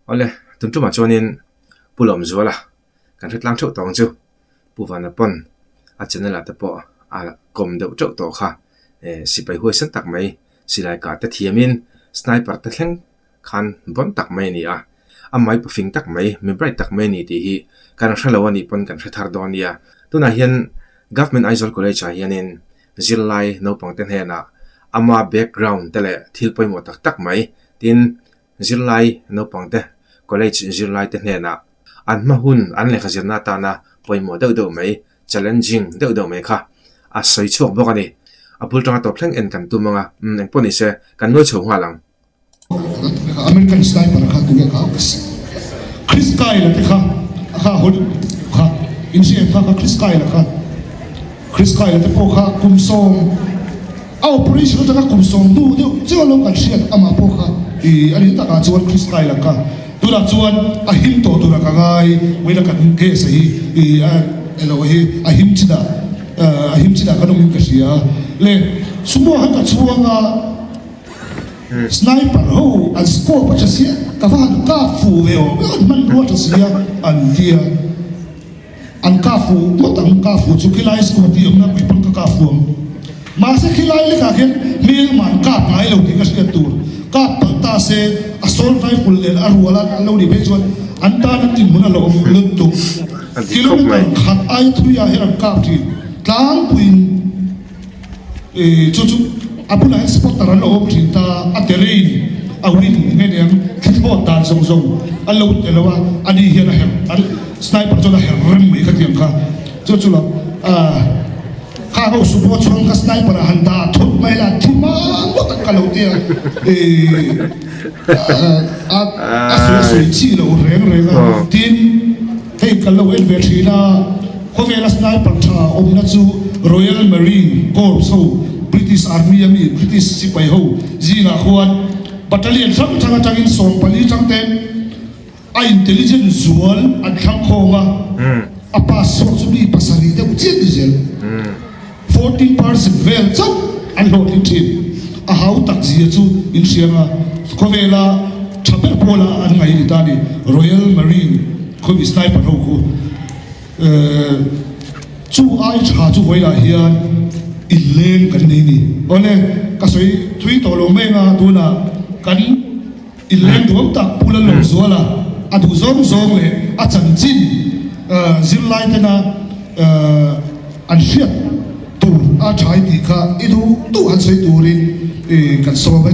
Awle, tun tumah chuanin Pu Lawmzuala kan hre tlang theuh tawh ang chu. Pu Vana pawn a channel ah te pawh a kawm deuh teuh tawh kha. Sipai huaisan tak mai silai kah te thiamin sniper te thleng khan bawn tak mai a ni a. A mai pafing tak mai, mi bright tak mai a ni tih hi kan hre lo a nih pawn kan hre thar dawn nia. Tunah hian Government Aizawl College ah hianin zirlai naupang te hnenah ama background te leh thil pawimawh tak tak mai tin zirlai naupang te college zirlai te hnenah an hma hun an lehkha zirna atana pawimawh deuh deuh mai challenging deuh deuh mai kha a sawi chhuak bawk a ni. A bul tanga tawp thleng en kan tum ang a, umm engpawh ni se kan nuai chho nghal ang. American sniper kha tunge kha Chris Kyle te kha a kha Hollywood kha in hria em kha kha Chris Kyle kha Chris Kyle te pawh kha kum sawm a operation atanga kum sawm hnu deuh chiah lo kan hriat amah pawh kha i a nih takah chuan Chris Kyle kha tunah chuan a him tawh turah ka ngai vawiin a kan case hi i a elo hi a him chinah a him chinah kan awm in ka hria le sumo han ka chhuang a. Sniper ho an scope a tha sia, ka va han kap fuh ve awm em, an hmanrua tha sia an tia, an kap fuh ngawt ang, kap fuh chu khilai scooty awmna pui pawn ka kap fuh ang. Mahse khilai lekah khian hmelma an kap ngai lo tih ka hriat tur, kap palh ta se assault rifle nen a rual a an lo nih phei chuan an tan an dinhmun a la awm lutuk. Kilometer khat ai thui ah hian an kap thin tlangpuiin. Chu chu a bulah hian spotter an lo awm thin ta a, terrain a wind nge niang thlithlawt dan zawng zawng an lo tel lo a, ani hian a herh an sniper chuan a herh rem mai kha tiang kha chu chu lo kha ho sumo chhuang kha sniper ah han dah thut mai la thi mang ngawt ang ka lo tia a a sawi a sawi chi lo reng reng a tin. Hei kan lo en ve thin a, khawvela sniper tha awmna chu Royal Marine Corps ho, British Army a mi British sipai ho zingah khuan battalion hrang hrang atangin 14 tang te a intelligent zual an thlang khawm a, a pass chhuak chu mi pasarih deuh chiah ni zel. 14 percent vel chauh an hlawhtling thin. A hau tak zia chu in hriang a, khawvela tha ber pawla an ngaih ni ta ni. Royal Marine khawmi sniper ho khu chu ai tha chu vawilah hian inleng kan nei ni. Awle, ka sawi thui tawh lo mai anga tunah kan. Inleng duam tak Pu Lalawmzuala a duh zawng zawng leh a chanchin zirlai tena an hriat tur a thai tih kha i duh duh han sawi turin kan sawm e.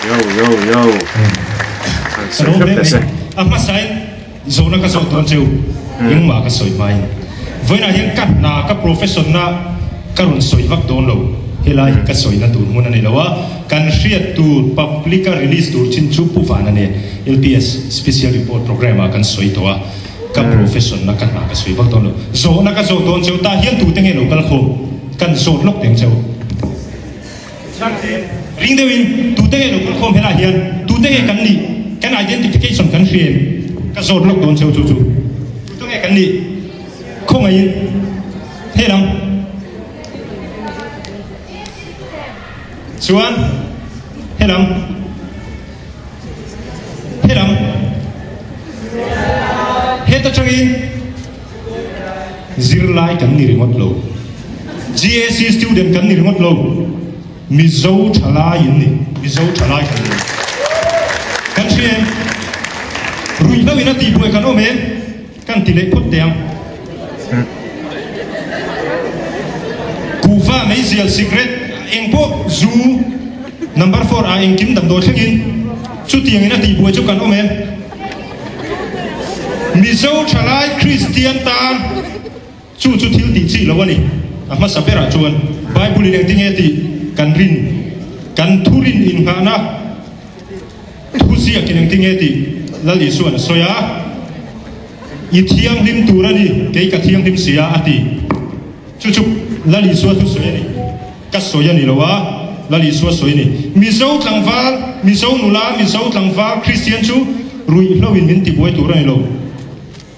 Yo yo yo han sawi hrep teh se. A hmasain Zawhna ka zawh dawn cheu, engmah ka sawi hmain. Vawiinah hian ka hna, ka profession na ka rawn sawi vak dawn lo. Helai hi ka sawina tur hmun a ni lo a, kan hriat tur public a release tur chin chu Pu Vana nen LPS Special Report Programme ah kan sawi tawh a, ka profession na ka hna ka sawi vak dawn lo. Zawhna ka zawh dawn cheu, tah hian tute nge lo kal khawm? Kan zawt lawk teng cheu. Ring deuhin tute nge lo kal khawm helaiah hian tute nge kan nih kan identification kan hria em? Ka zawt lawk dawn cheu chu chu tute nge kan nih khawngaihin helam chuan helam helam heta tangin Zirlai kan ni ringawt lo. GAC student kan ni ringawt lo. Mizo thalai in ni. Mizo thalai kan ni. Kan hria em? Ruihhlo in a tihbuai kan awm em? Kan ti leh phawt teh ang. Kuhva, meizial, cigarette, eng pawh, zu, number four ah engkim damdawi thlengin chutiangin a tihbuai chu kan awm em? Mizo thalai Kristian tan chu chu thil tih chi lo a ni. A hmasa berah chuan Bible in engtinge tih kan rin, kan thurin innghahna thuziakin engtinge tih Lal Isuan a sawi a, I thianghlim tur a ni, kei ka thianghlim si a, a ti. Chu chu Lal Isua thusawi a ni. Ka sawi a ni lo a, Lal Isua sawi a ni. Mizo tlangval, Mizo nula, Mizo tlangval Kristian chu ruihhlo in min tibuai tur a ni lo.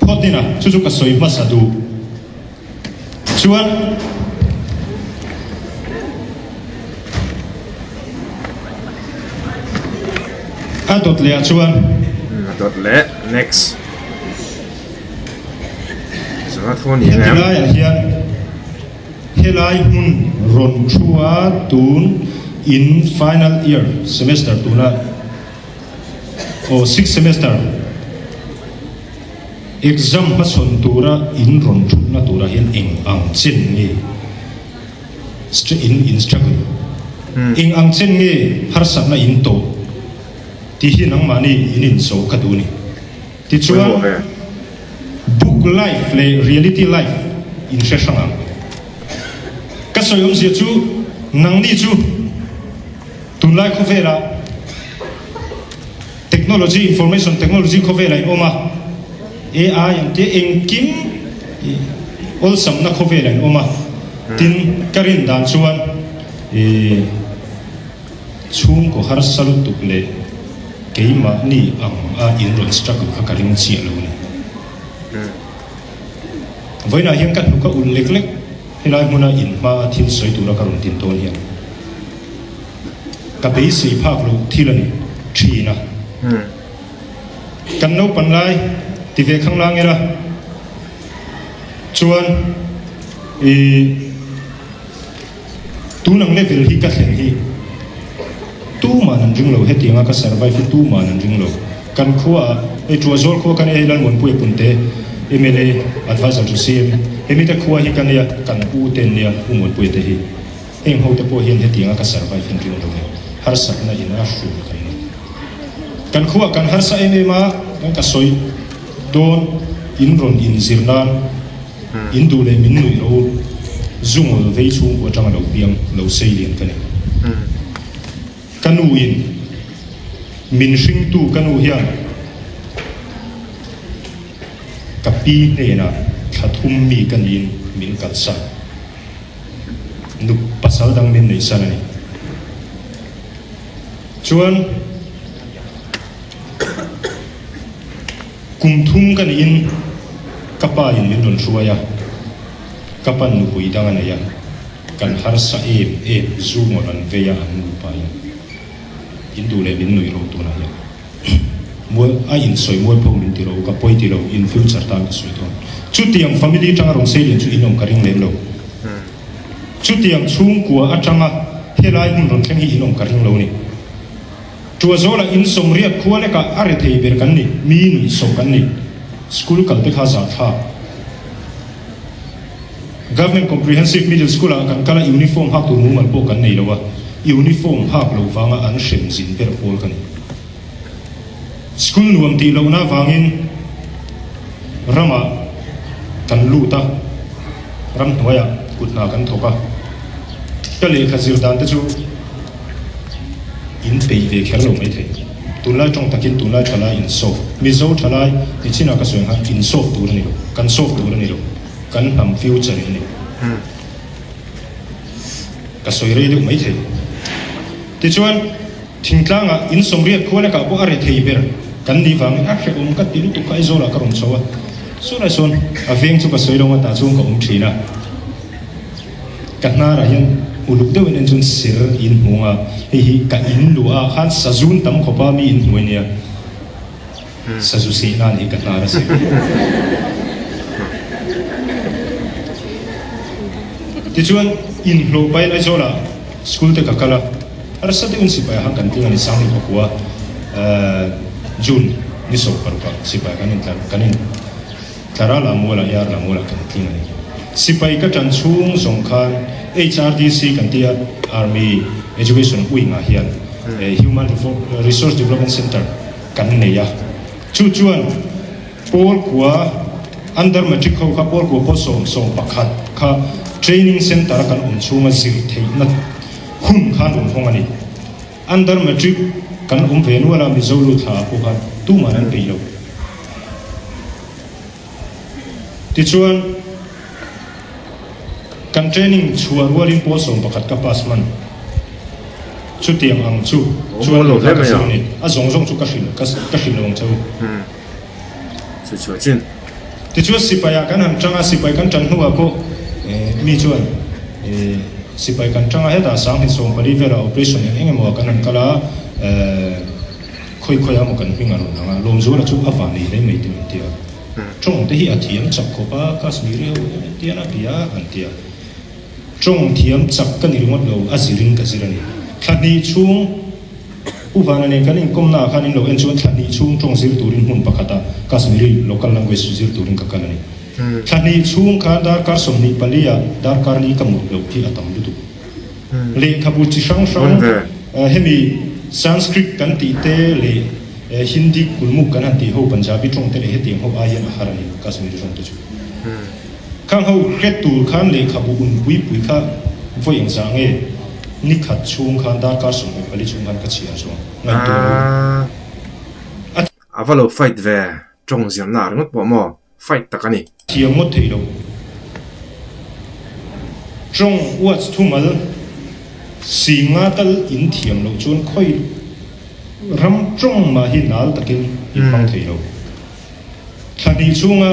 Phawt ina, chu chu ka sawi hmasa duh. Chuan. A dawt leh ah chuan. A dawt leh next. Zawhna tho a ni ang em? Heti laiah hian helai hmun rawn thu a tun in final year semester tuna aw sixth semester exam hmachhawn tura in rawn thutna turah hian eng ang chen nge in in struggle eng ang chen nge harsatna in tawh tih hi nangmahni in inzawh ka duh a ni. Tichuan, book life leh reality life in hre hrang ang. Ka sawi awmzia chu nangni chu tunlai khawvelah technology, information technology khawvelah in awm a, AI ang te engkim awlsamna khawvelah in awm a, tin ka rin dan chuan ih. Chhungkaw harsa lutuk leh keimahni ang a in rawn struggle kha ka ring chiah lo a ni. Vawiinah hian ka hnuk a ulh lek lek, helai hmuna in hma a thil sawi tura ka rawn tin dawn hian ka beisei phak loh thil a ni thin a. Kan naupan lai ti ve khanglang ila chuan ih. Tun ang level hi ka thlen hi tuman an ring lo, hetianga ka survive hi tuman an ring lo. Kan khua ah, hei Tuazawl khua ka nia, hei Lalmuanpuia Punte mla advisor to CM, hemi te khua hi ka nia, kan u te an nia, U Muanpuia te hi. Heng ho te pawh hian hetianga ka survive hi an ring lo ni, harsatna in a hrul kan ni. Kan khua kan harsa em em a, kan ka sawi dawn in rawn inzir nan, In duh leh min nuih rawh u, zungawl vei chhungkua atanga lo piang lo sei lian ka ni. Ka nu in min hringtu ka nu hian ka pi hnenah thla thum mi ka niin min kalsan. Nu pasal dang min neihsan a ni. Chuan. Kum thum ka niin ka pa in min rawn hruai a, ka pan nupui dang a nei a, kan harsa em em zu ngawt an vei a an nupa in in duh leh min nuih ro tunah hian mual a in sawi mual pho min ti ro ka pawi ti lo in future tan ka sawi dawn chutiang family tanga rawn sei lian chu in awm ka ring lem lo chutiang chhungkua atanga helai hmun rawn thleng hi in awm ka ring lo ni. Tuazawla in sawmriat khua lekah a rethei ber kan ni, mi nuihsawh kan ni. School kal te kha zahthlak. Government Comprehensive Middle School ah kan kal a uniform hak tur mumal pawh kan nei lo a, uniform hak lo vanga an hrem zin ber pawl ka ni. School nuam tih lohna vangin ramah kan lut a, ramhnuaiah kut hna kan thawk a, ka lehkha zir dan te chu, In peih ve kher lo maithei. Tunlai tawng takin tunlai thalai in solve. Mizo thalai ni chinah ka sawi ang khan in solve tur a ni lo. Kan solve tur a ni lo. Kan hnam future in ni. Ka sawi rei deuh maithei. Tichuan thingtlangah in sawmriat khua lekah pawh a re thei ber kan nih vangin a hrehawm ka ti lutuk kha Aizawlah ka rawn chho a. Sawnah sawn a veng chu ka sawi lo ang a tah chuan ka awm thin a. Ka hnarah hian uluk deuhin en chuan sir in hmu ang a, hei hi ka in luah ah khan sazun tam khawp a mi in hmu a nia, sazu seh nan hi ka hnar a seh. Tichuan inhlawh pahin Aizawlah school te ka kal a, harsa deuhin sipai ah khan kan tling a ni, Sangni pakua June ni 16 ah sipai kan intlar kan in. Tlara Lamuala, Yar Lamuala kan tling a ni. Sipai ka tan chhung zawng khan HRDC kan tia Army Education Wing ah hian Human Resource Development Centre kan nei a. Chu chuan Pawl kua Under Matric ho kha Pawl kua pawl 11 kha Training Centre a kan awm chhunga zir theihna hun khan rawn hawng a ni. Under Matric kan awm ve nual a Mizo lut thla ah pawh khan tuman an peih lo. Tichuan, kan training chhuah rualin pawl 11 ka pass hman. Chutiang ang chu chuan lehkha ka zir a ni. A zawng zawng chu ka hrilh ka hrilh lo ang che u. Tichuan sipaiah kan han tang a, sipai kan tan hnuah pawh mi chuan sipai kan tang a, hetah 1014 velah operation eng eng emaw ah kan han kal a. Khawi khawiah maw kan hming a rawn lang a, Lawmzuala chu a van nei hle mai te an ti a. Tawng te hi a thiam chak khawp a, Kashmiri ho hian an tian a bia an ti a. Tawng thiam chak ka ni ringawt lo, a zirin ka zir a ni. Thla hnih chhung U Vana nen kan inkawmna ah khan in lo en chuan thla hnih chhung tawng zir turin hmun pakhata Kashmiri local language zir turin ka kal a ni. Thla hnih chhung khan darkar 24 ah darkar li ka mut loh hi a tam lutuk. Lehkhabu chi hrang hrang hemi Sanskrit kan tih te leh Hindi kulmuk kan han tih ho Punjabi tawng te leh hetiang ho ai hian a har a ni Kashmiri tawng te chu. Khang ho hre tur khan lehkhabu un pui pui kha vawi engzah nge ni khat chhung khan darkar 24 chhung khan ka chhiar zawng ngaihtuah lo. A. A va lo fight ve tawng zirna ringawt pawh maw? Fight tak a ni. Thiam ngawt thei lo. Tawng uats thumal si nga tal in thiam loh chuan khawi ram tawng mah hi nal takin in hmang thei lo. Thla hnih chhunga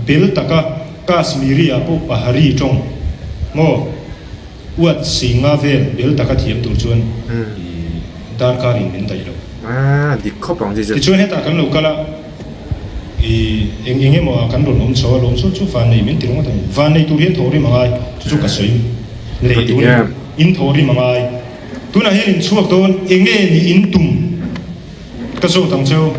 bel taka Kashmiri ah pawh Pahari tawng maw uat si nga vel bel taka thiam tur chuan darkar in min daih lo. Dik khawp ang chi chu. Tichuan hetah kan lo kal a, i eng eng emaw ah kan rawn awm chho a, lawm chu chu van nei min ti ringawt a ni. Van nei tur hian thaw rim a ngai, chu chu ka sawi leh duh a ni. In thaw rim a ngai. Tunah hian in chhuak dawn eng nge ni in tum ka zawt ang cheu.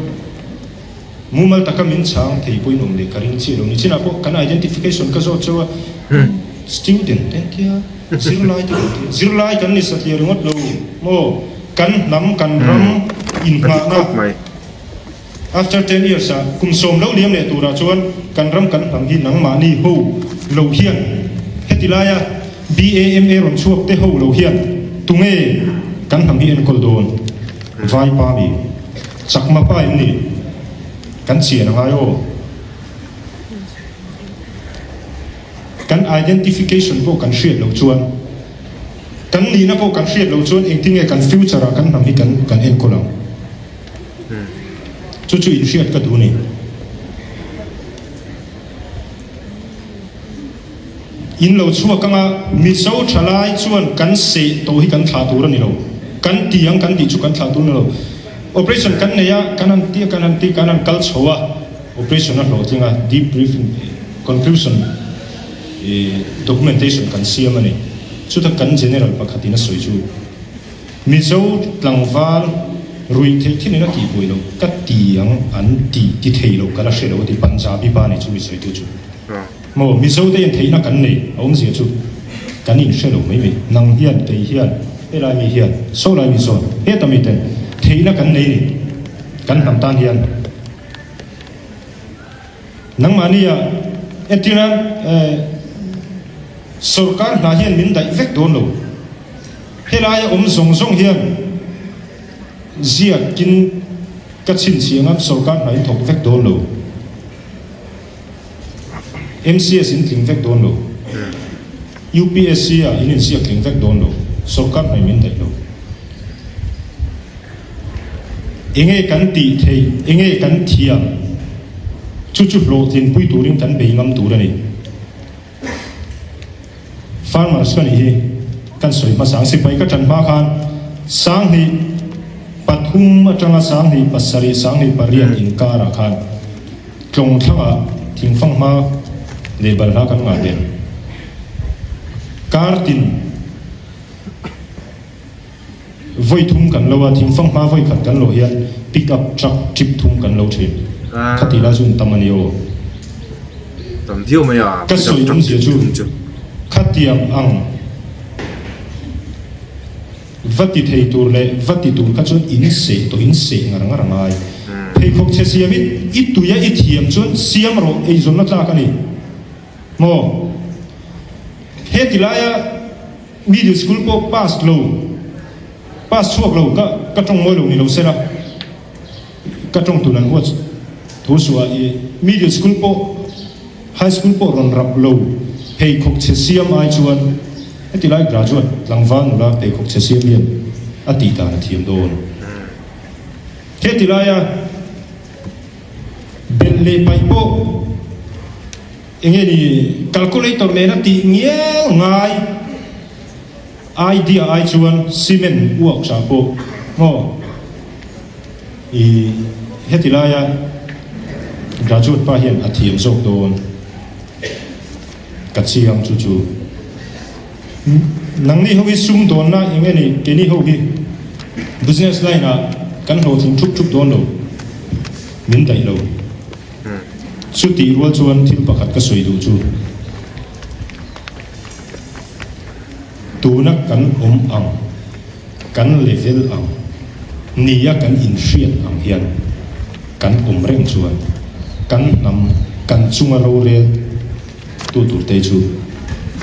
Mumal taka min chhang thei pawhin awm leh ka ring chiah lo ni. Chinah pawh kan identification ka zawt chauh a, student te an tia, zirlai te kan tia. Zirlai kan ni satliah ringawt lo maw? Kan hnam, kan ram inngahna after ten years ah kum sawm lo liam leh turah chuan kan ram kan hnam hi nangmahni ho lo hian heti laia BAMA rawn chhuak te ho lo hian tunge kan hnam hi enkawl dawn? Vaipa mi. Chakma pa em ni? Kan chian a ngai aw. Kan identification pawh kan hriat loh chuan, kan nihna pawh kan hriat loh chuan engtin nge kan future ah kan hnam hi kan kan enkawl ang? Chu chu inhriat ka duh a ni. In lo chhuak anga Mizo thalai chuan kan seh tawh hi kan thlah tur a ni lo. Kan ti ang kan tih chu kan thlah tur a ni lo. Operation kan nei a, kan han ti a, kan han ti, kan han kal chho a, operation a hlawhtling a, deep briefing, conclusion, documentation kan siam a ni. Chuta kan General pakhatin a sawi chu, Mizo tlangval ruih theih thin in a tihbuai loh ka ti ang an ti ti thei lo ka la hre lo a ti Punjabi pa nih chu mi sawitu chu. Maw Mizo te hian theihna kan nei a awmzia chu kan inhre lo mai mai. Nang hian, kei hian, helai mi hian, sawlai mi zawn, heta mi ten theihna kan nei ni kan hnam tan hian. Nangmahnia entirna sorkar hna hian min daih vek dawn lo. Helaia awm zawng zawng hian ziakin ka chhinchhiah ngam sorkar hna in thawk vek dawn lo. MCS in tling vek dawn lo. UPSC ah in insiak tling vek dawn lo. Sorkar hmai min daih lo. Enge kan tih theih, enge kan thiam, chu chu hlawhtlinpui turin kan bei ngam tur a ni. Farmers ka nih hi kan sawi hmasa ang. Sipai ka ṭan hma khan 2003 aṭanga 2007, 2008 inkarah khan tlawng thlangah thingfang hma leh balhla kan ngah ber. Kar tin. Vawi thum kan lo a, thingfang hma vawi khat kan lo hian pick up truck trip thum kan lo thin. Khati lai chu an tam a ni aw. Tam viau mai a, Ka pick up sawi truck awmzia trip chu thum chu. Khatiang ang va ti thei tur leh va ti tur kha chuan in seh tawh in seh ngar ngar a ngai. Pheikhawk chhe siam i i tui a i thiam chuan siam rawh eizawnna tlak a ni maw? Heti laia. Middle school pawh pass lo, pass chhuak lo ka ka tawng mawi lo ni lo sela, ka tawng tun an huat thu suh a i middle school pawh high school pawh rawn rap lo pheikhawk chhe siam ai chuan heti lai graduate tlangval nula pheikhawk chhe siam hian a tih dan a thiam dawn. Heti laia belh leh paih pawh. Enge ni calculator nena tih ngial ngai idea ai chuan cement uak sa pawh maw? I heti laia graduate pa hian a thiam zawk dawn ka chiang chu chu. Nangni ho hi sumdawnna eng nge ni keini ho hi business line ah kan hlawhtling thup thup dawn lo min daih lo. Chutih rual chuan thil pakhat ka sawi duh chu tuna kan awm ang kan level ang nia kan inhriat ang hian kan awm reng chuan kan hnam kan chunga rorel Tu turte chu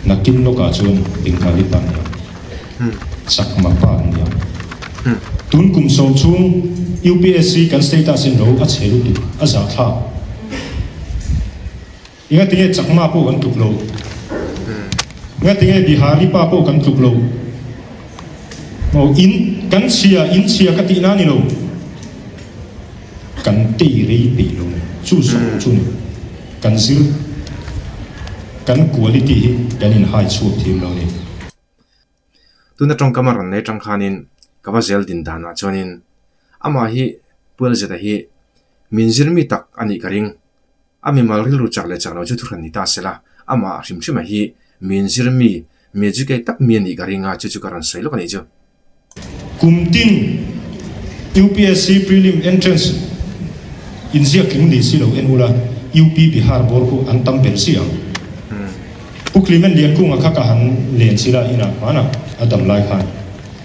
nakin lawkah chuan Bengali pa nia, Chakma pa an nia. Tun kum sawm chhung UPSC kan status in ro a chhe lutuk, a zahthlak. Engatinge Chakma pawh kan tluk lo? Engatinge Bihari pa pawh kan tluk lo? Aw, in kan chhia, in chhia ka tihna a ni lo. Kan tei rei peih lo ni. Chu zawng chu ni. Kan zir, kan quality hi kan inhai chhuak thiam lo ni. Tuna tawngkam a rawn nei atang khanin ka va zel din danah chuanin amah hi Pu Elzeta hi min zir mi tak a nih ka ring. A mimal rilru chak leh chak lo chu thuhran ni ta sela, amah hrim hrima hi min zir mi, mi educate tak mi a nih ka ring a, chu chu ka rawn sawi lawk a nih chu. Kum tin UPSC Prelim Entrance inziak tling ni si lo en ula, UP Bihar bawr khu an tam ber si ang. Pu Clement Liankunga kha ka han len sila inah hmanah a dam lai khan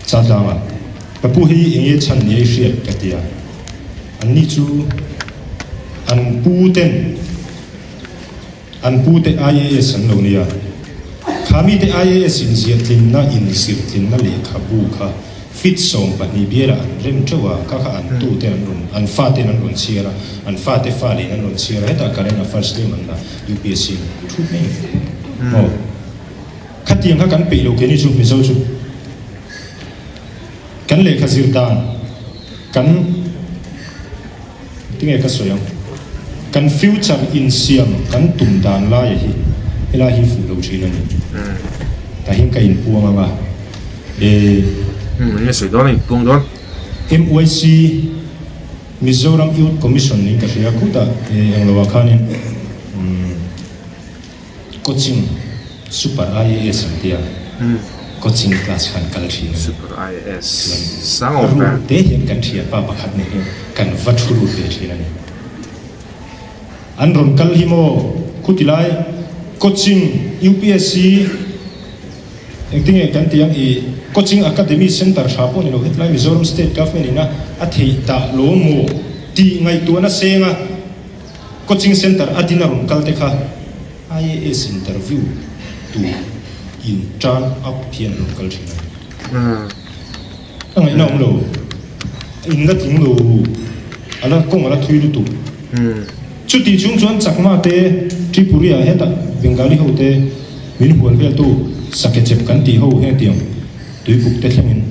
Chatlangah ka pu hei eng nge chhan ni a i hriat ka ti a, anni chu an pu ten An pute IAS an lo nia. Kha mite IAS inziahtlinna, inzirtlinna lehkhabu kha fit 12 bialah an rem teuh a, kha kha an tute an rawn, an faten an rawn chhiar a, an fate fa lehin an rawn chhiar a, hetah current affairs tlem an la UPSC an thu mai maw? Khatiang kha kan peih lo keini chu Mizo chu. Kan lehkha zir dan kan. Tinge ka sawi ang? Kan future insiam kan tum dan laia hi helai hi fuh lo thin a ni. Tah hian ka inpuang ang a, e. Umm enge sawi dawn a inpuang dawn? MYC, Mizoram Youth Commission niin ka hria khutah e englo ah khanin umm. Coaching Super IAS an tia coaching class khan kal thin a ni. Super IAS Chuan sang a awm ve. ruk te hian kan thianpa pakhat nen hian kan va thu lut ve thin a ni. An rawn kal hi maw khuti lai coaching UPSC engtinge kan tih ang i coaching academy center tha pawh ni lo hetlai Mizoram state government ina a theih dah lo maw tih ngaihtuahna seng a Coaching center a din a rawn kal te kha IAS interview tur in turn up hian a rawn kal thin a. Ka ngaihna awm lo, in la tling lo, a la kawng a la thui lutuk. Chuti chung chuan Chakma te, Tripuri ah hetah Bengali ho te min hual vel tu Sakechep kan tih ho hengtiang tuipuk te thlengin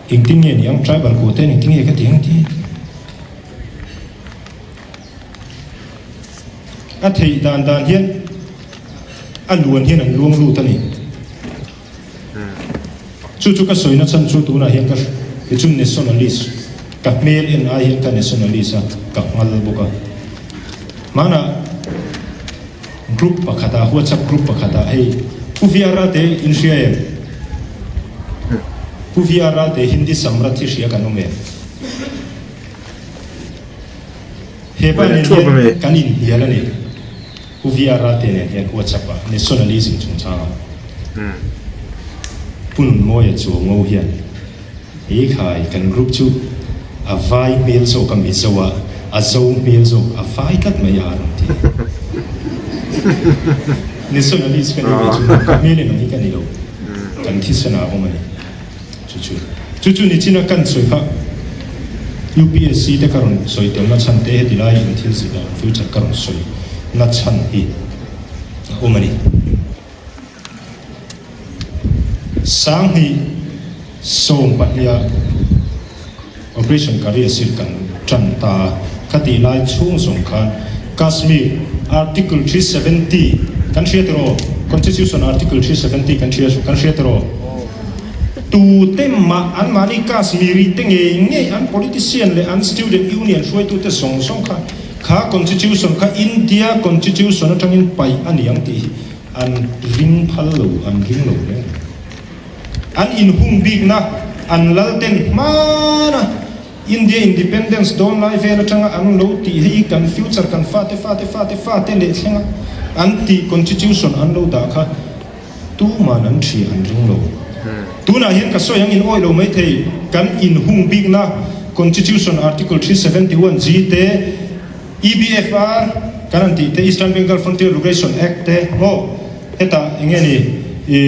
engtin nge ni ang tribal kuah ten engtin nge ka ti ang ti. A theih dan dan hian a luan hian an luang lut a ni. Chu chu ka sawina chhan chu tunah hian ka kei chu nationalist ka hmel en ai hian ka nationalist a, ka nghal bawk a. Hmanah group pakhatah WhatsApp group pakhatah hei Pu VR te in hria em? Pu VR te Hindi Samrat hi hria kan awm em? He pa nen hian kan inhnial a ni. Pu VR Ralte nen hian WhatsApp ah nationalism chungchangah Pu Nunmawia Chuango hian Ei khai kan group chu a vai hmel zawk a Mizo ah a zo hmel zawk a vai tlat mai a rawn ti. Nationalist ka ni ve chu ka hmel en ang hi ka ni lo. Kan thisen ah a awm a ni. Chu chu chu chu nichina kan sawi kha UPSC te ka rawn sawi tel na chhan te heti lai in thil zir dan future ka rawn sawi na chhan hi a awm a ni. 2012 ah Operation Career Sir kan tan ta a, khatih lai chhung zawng khan Kashmir Article 370 kan hria tiraw? Constitution Article 370 kan hria kan hria tiraw? Tute mah anmahni Kashmiri te ngei ngei an politician leh an student union hruaitute zawng zawng kha kha constitution kha India constitution atangin paih a ni ang tih hi an ring phal lo, an ring lo reng. An inhung bikna an lal ten hmana India independence dawn lai vel atanga an lo tih hi kan future kan fate fate fate fate leh thlenga an tih constitution an lo dah kha Tuman an ṭhia an ring lo. Tunah hian ka sawi ang in awih lo maithei, kan inhung bikna Constitution Article 371 G te, EBFR kan han tih te, Eastern Bengal Frontier Regulation Act te, maw hetah eng nge ni i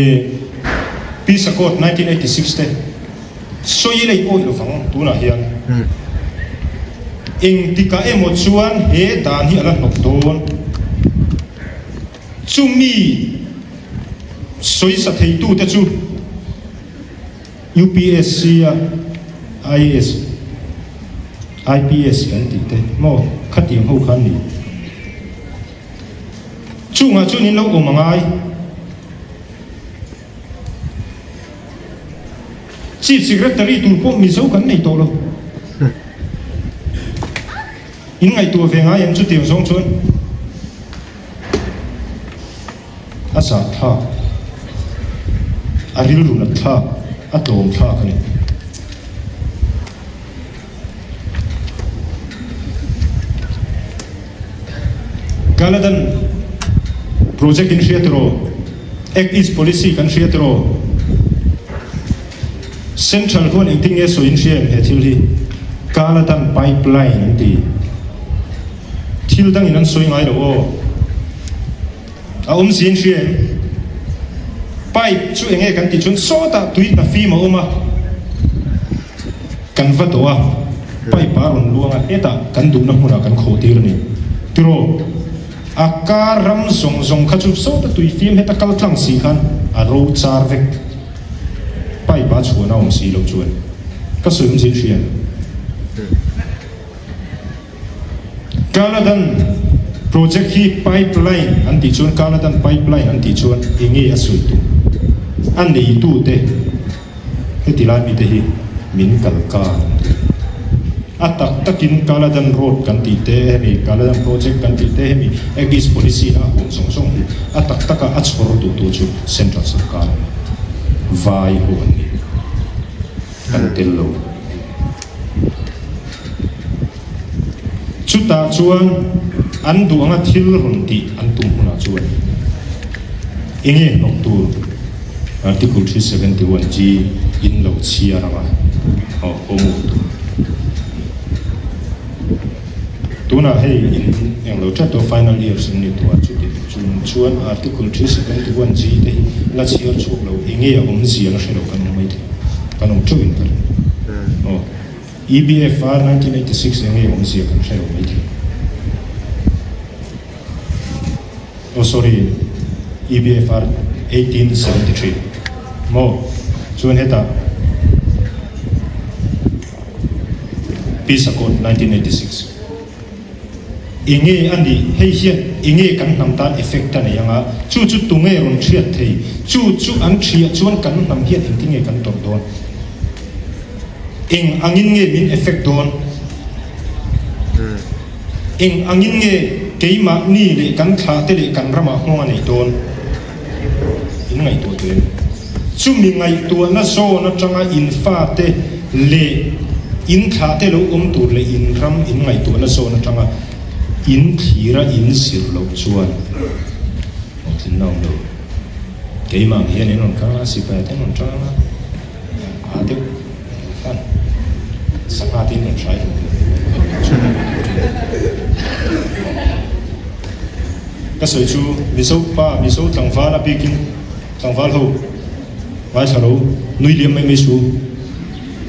Peace Accord 1986 te sawi ila in awih lovang tunah hian. Engtikah emaw chuan he dan hi a la hnawk dawn. Chumi sawisa theitute chu UPSC a IAS, IPS kan tih te maw khatiang ho kha an ni. Chungah chuan in lo awm a ngai. Chief Secretary tur pawh Mizo kan nei tawh lo. In ngaihtuah ve ngai em chutiang zawng chuan a zah thlak, a rilru nat thlak, a tlawm thlak a ni. Kaladan project in hria tiraw? Act East policy kan hria tiraw? Central huan engtin nge sawi in hria em he thil hi? Kaladan pipeline an ti. Thil dangin an sawi ngai lo aw. A awm si in hria em? Pipe chu enge kan tih chuan sawtah tui hna fim a awm a, kan va dawh a, pipe a rawn luang a, hetah kan duhna hmunah kan khawh tir a ni. Tiraw? A kar ram zawng zawng kha chu sawta tui fim heta kal tlang si khan a ro char vek. Pipe a chhuahna a awm si lo chuan ka sawi awm zin hria em? Kaladan project hi pipeline an tih chuan Kaladan pipeline an tih chuan enge a sawi tum? A neitute heti lai mite hi min kal kar an ti. A tak takin Kaladan road kan tih te hemi Kaladan project kan tih te hemi Act East policy na a huam zawng zawng hi a tak taka a chhawr duhtu chu Central sawrkar a ni. Vai ho an ni. Kan tel lo. Chutah chuan an duh anga thil rawn tih an tum hunah chuan enge hnawk tur Article 371 G in lo chhiar anga aw awm tur. Tunah hei in englo tlat tawh final years in ni tawh a, chuti chung chuan Article 371 G te hi la chhiar chhuak lo enge a awmzia la hre lo kan awm maithei kan awm teuh in ka ring. Aw. EBFR 1986 enge awmzia kan hre lo maithei. Oh sorry, EBFR 1873 maw? Chuan hetah Peace Accord 1986 enge a nih? Hei hian enge kan hnam tan effect a nei anga? Chu chu tunge rawn hriat thei? Chu chu an hriah chuan kan hnam hian engtin nge kan tawrh dawn? Eng angin nge min effect dawn? Eng angin nge keimahni leh kan thlahte leh kan ramah nghawng a neih dawn? In ngaihtuah teh em? Chumi ngaihtuahna zawn atanga in fate leh in thlahte lo awm tur leh in ram in ngaihtuahna zawn atanga in thlira in zir loh chuan hlawhtlinna awm lo. Keimah ang hian in rawn kal a, sipai te an rawn tang a. A deuh khan sangha te in rawn hrai hlawm Ka sawi chu Mizo pa, Mizo tlangval a bikin tlangval ho ngaithla lo nui liam mai mai su.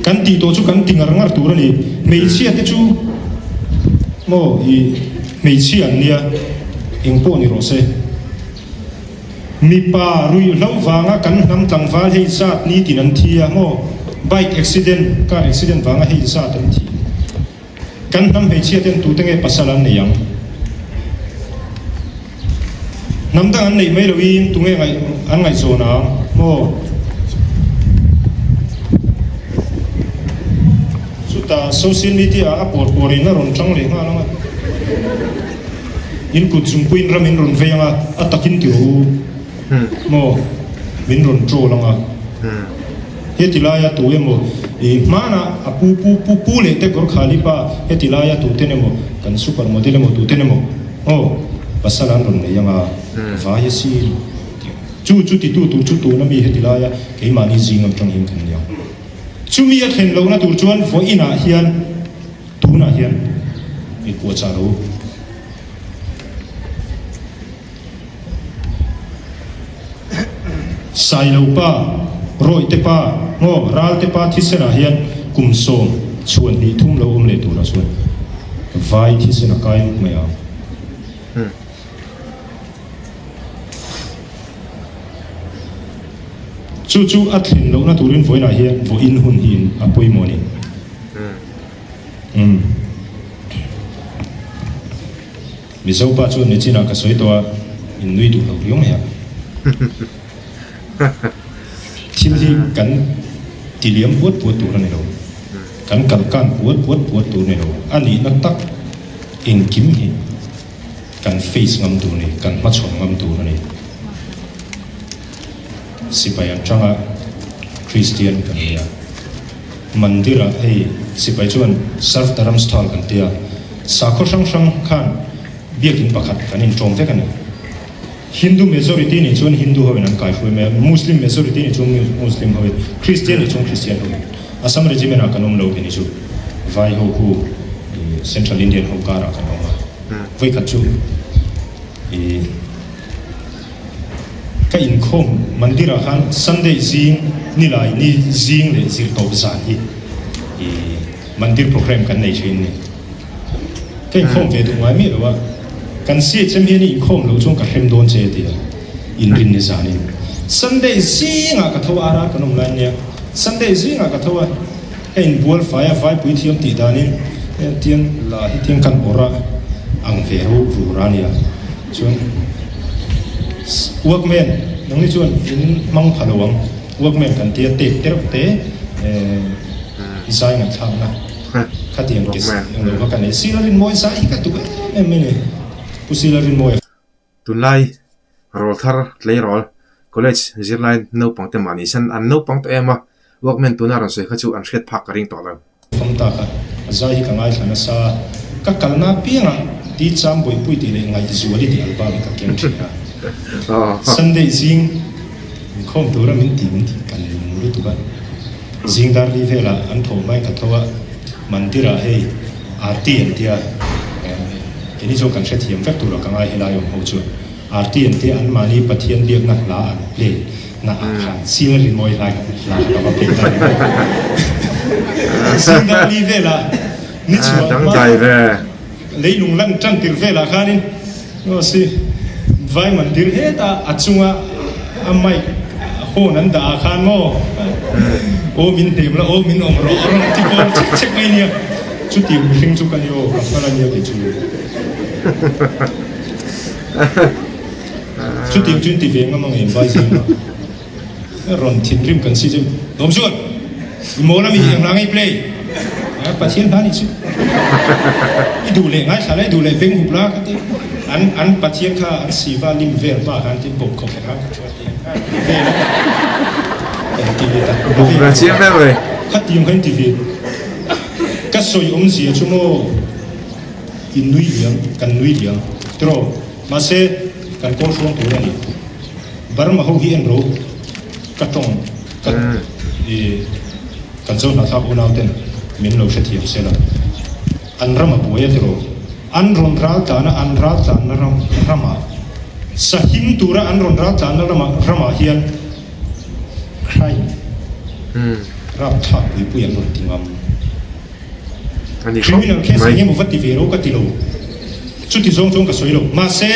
Kan tih tawh chu kan ti ngar ngar tur a ni. Hmeichhia te chu maw i hmeichhia an nia eng pawh ni rawh se. Mipa ruihhlo vanga kan hnam tlangval hei zat nitin an thi a maw? Bike accident, car accident vanga hei zat an thi. Kan hnam hmeichhia ten tute nge pasal an nei ang? Hnam dang an neih mai loin tunge an ngaihzawn ang maw? Chutah social media ah a pawr pawr in a rawn tang leh nghal ang a, in kut zungpuiin ram in rawn vei ang a, a takin ti rawh u maw, min rawn troll ang a. Heti laia tu emaw i hmanah a pu pu pu pu leh te Gorkhali pa heti laia tu ten emaw kan super model emaw tu ten emaw aw pasal an rawn nei ang a, vai asin tih ang. Chu chu titu tur chu tuna mi heti laia keimahni zing atang hian kan ni ang. Chumi a thlen lohna tur chuan vawiinah hian tunah hian i puahchah lo. Sailo pa, Rawihte pa, maw Ralte pa thisenah hian kum sawm chhuan hnih thum lo awm leh turah chuan vai thisen a kai nuk mai ang. Chu chu a thlen lohna turin vawiinah hian vawiin hun hi a pawimawh a ni. Umm. Mizo pa chuan nichinah ka sawi tawh a, in nui duh lo riau mai a. Thil hi kan ti liam puat puat tur a ni lo. Kan kal kan puat puat puat tur a ni lo. A nihna tak engkim hi. Kan face ngam tur a ni, kan hmachhawn ngam tur a ni. Sipai atanga Kristian kan ni a, Mandir-ah hei sipai chuan Sarv Dharam Sthal kan ti a, sakhaw hrang hrang khan biakin pakhat kan inṭawm vek a ni. Hindu majority nih chuan Hindu hoin an kaihruai mai a, Muslim majority nih chuan Muslim hoin, Kristian nih chuan Kristian hoin. Assam Regiment ah kan awm lo kei ni chu vai ho khu Central Indian ho karah kan awm a. Vawikhat chu i ka inkhawm mandir ah khan Sunday zing nilai ni zing leh zirtawp zan hi i mandir program kan nei thin ni. Ka inkhawm ve duh ngai miah lo a, kan CHM hian i inkhawm loh chuan ka hrem dawn che a ti a, inrin ni zanin Sunday zingah ka tho a, RR kan awm lai ania, Sunday zingah ka tho a, ka inbual fai a, vaipui thiam tih danin tiang la hi tiang kan awrh a ang ve ru rur a nia, chuan Walkman nangni chuan in hmang pha lo ang, Walkman kan tia tape te reuh te zai ngaihthlakna. Khatiang ke englo kha ka nei. Sir a Rinmawi zai hi ka duh em em mai ni. Pu Sir a Rinmawi. Tunlai rawlthar tleirawl college zirlai naupang te mahni hian an naupang tawh em a, workman tuna rawn sawi kha chu an hriat phak ka ring tawh lo. Fam tak a, a zai hi ka ngaithla nasa. Ka kalna apiangah Di Cham Bawihpui tih leh Ngaihzuali tih album hi ka keng thin a. Sunday zing inkhawm tura min ti min ti kan lung lutuk a. Zing dar li velah an tho hmain ka tho a, mandir ah hei Aarti an tia, keini chuan kan hrethiam vek tur ah ka ngai helai awm ho chuan Aarti an tia anmahni Pathian biakna hla an play na ah khan sir rimawi hlai hla kha ka va play ta ni maw. Zing dar li velah ni chhuah hma Leilung lan tan tir velah khanin aw si vai mandir heta a chunga a mic horn an dah ah khan maw aw min hnem la aw min awm rawh a rawn ti bawr chek chek mai nia chutiang mihring chu ka ni aw ka hman a nia kei chu chutiang chu in ti ve ngam ang em vai zingah. Rawn thinrim kan si chu Dawm chuan i mawl ami eng hla ngei play a Pathian hla nih chu i duh leh ngaithla la i duh leh beng hup la ka ti an an Pathian kha an siva lim vel hma khan tin bawp khawp kha ka thu a ti vel a kan ti ve ta Bawp ve chiang hle mai. Khatiang kha in ti ve ka sawi awmzia chu maw i nui liam kan nui liam tiraw mahse kan kawl hruang tur a ni. Burma ho hi en ro ka tawng ka i kan zo hnahthlak unau ten min lo hrethiam se la an ram a buai a tiraw an rawn ral tlan a an ral tlanna ram ramah sahim tura an rawn ral tlanna ramah ramah hian crime rapthlak puipui an rawn ti ngam. Criminal case eng emaw va ti ve ro ka ti lo chuti zawng chuan ka sawi lo mahse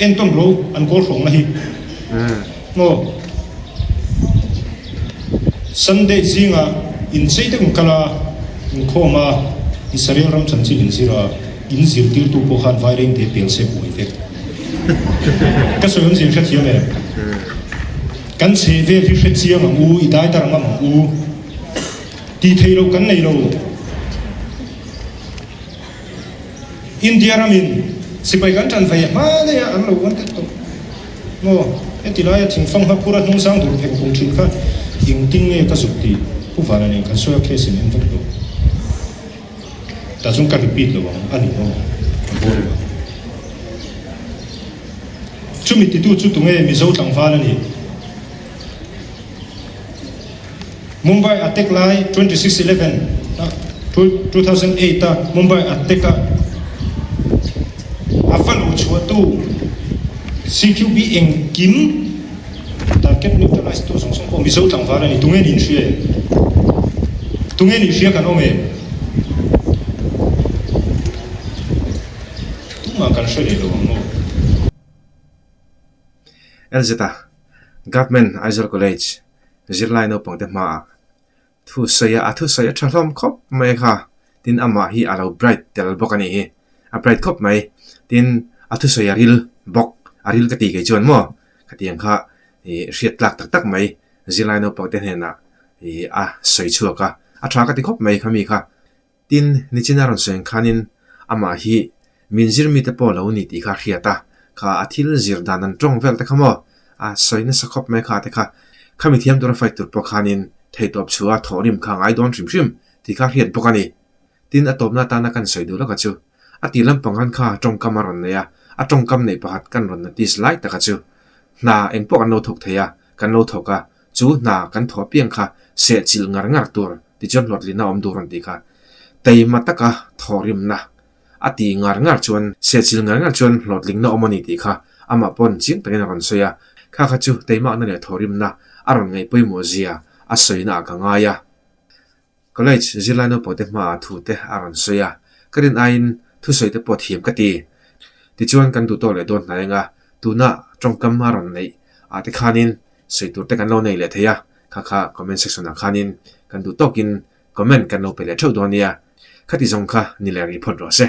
Entawn ro an kawl hrawngna hi maw Sunday zingah inchei deuh in kal a, inkhawm a, Israel ram chanchin in zir a, in zirtirtu pawh khan vairengte pel se buai vek. Ka sawi awmzia in hrethiam em? Kan chheh vel hi hrechiang ang u, i daidar ngam ang u. Tih theih loh kan nei lo. India ramin sipai kan ṭan ve hma daih a, an lo uan tlat tawh maw? Heti laia thingfang hma phura hnung sang dur phek phung ṭhin kha engtin nge ka zuk tih Pu Vana nen kan sawi a case in en vek tawh. Tah chuan ka repeat lo ang, a ni maw? A boring ang. Chumi titu chu tunge Mizo tlangval a nih? Mumbai attack lai 26/11 2008 a Mumbai attack a a va luh chhuahtu CQB engkim target neutralize tu zawng zawng pawh Mizo tlangval a ni. Tunge nih hria em? Tunge nih hria kan awm em? Tumah kan hre leh lo ang maw? LZ-a, Government Aizawl College zirlai naupangte hmaah thusawi a, a thusawi a tha hlawm khawp mai kha, tin amah hi a lo bright tel bawk a nih hi, a bright khawp mai, tin a thusawi a ril bawk, a ril ka ti kei chuan maw khatiang kha ih hriat tlak tak tak mai zirlai naupangte hnenah ih a sawi chhuak a, a tha ka ti khawp mai khami kha. Tin, nichin a rawn sawi ang khanin amah hi min zir mite pawh lo ni tih kha a hriat a, kha a thil zir dan an tawng vel te kha maw a sawi nasa khawp mai kha te kha khami thiam tura fight tur pawh khanin theihtawp chhuah a thawhrim kha a ngai dawn hrim hrim tih kha a hriat bawk a ni. Tin, a tawpna atana kan sawi duh laka chu a tih lampang khan kha tawngkam a rawn nei a, a tawngkam neih pakhat kan rawn notice lai taka chu hna engpawh kan lo thawk thei a, kan lo thawk a, chu hna kan thawh apiang kha sehchilh ngar ngar tur Tichuan hlawhtlina awm duh rawn tih kha taima taka thawhrimna a tih ngar ngar chuan sehchilh ngar ngar chuan hlawhtlingna awm a ni tih kha amah pawn chiang takin a rawn sawi a, kha kha chu taimakna leh thawhrimna a rawn ngaih pawimawh zia a sawina ah ka ngai a. College zirlai naupangte hmaah thu te a rawn sawi a, ka rin aiin thusawi te pawh thiam ka ti. Tichuan kan duh tawk leh dawn hnai anga tuna tawngkam a rawn neih ah te khanin sawi tur te kan lo nei leh thei a, kha kha comment section ah khanin kan duh tawkin comment kan lo pe leh theuh dawn nia, khati zawng kha ni leh rih phawt rawh se.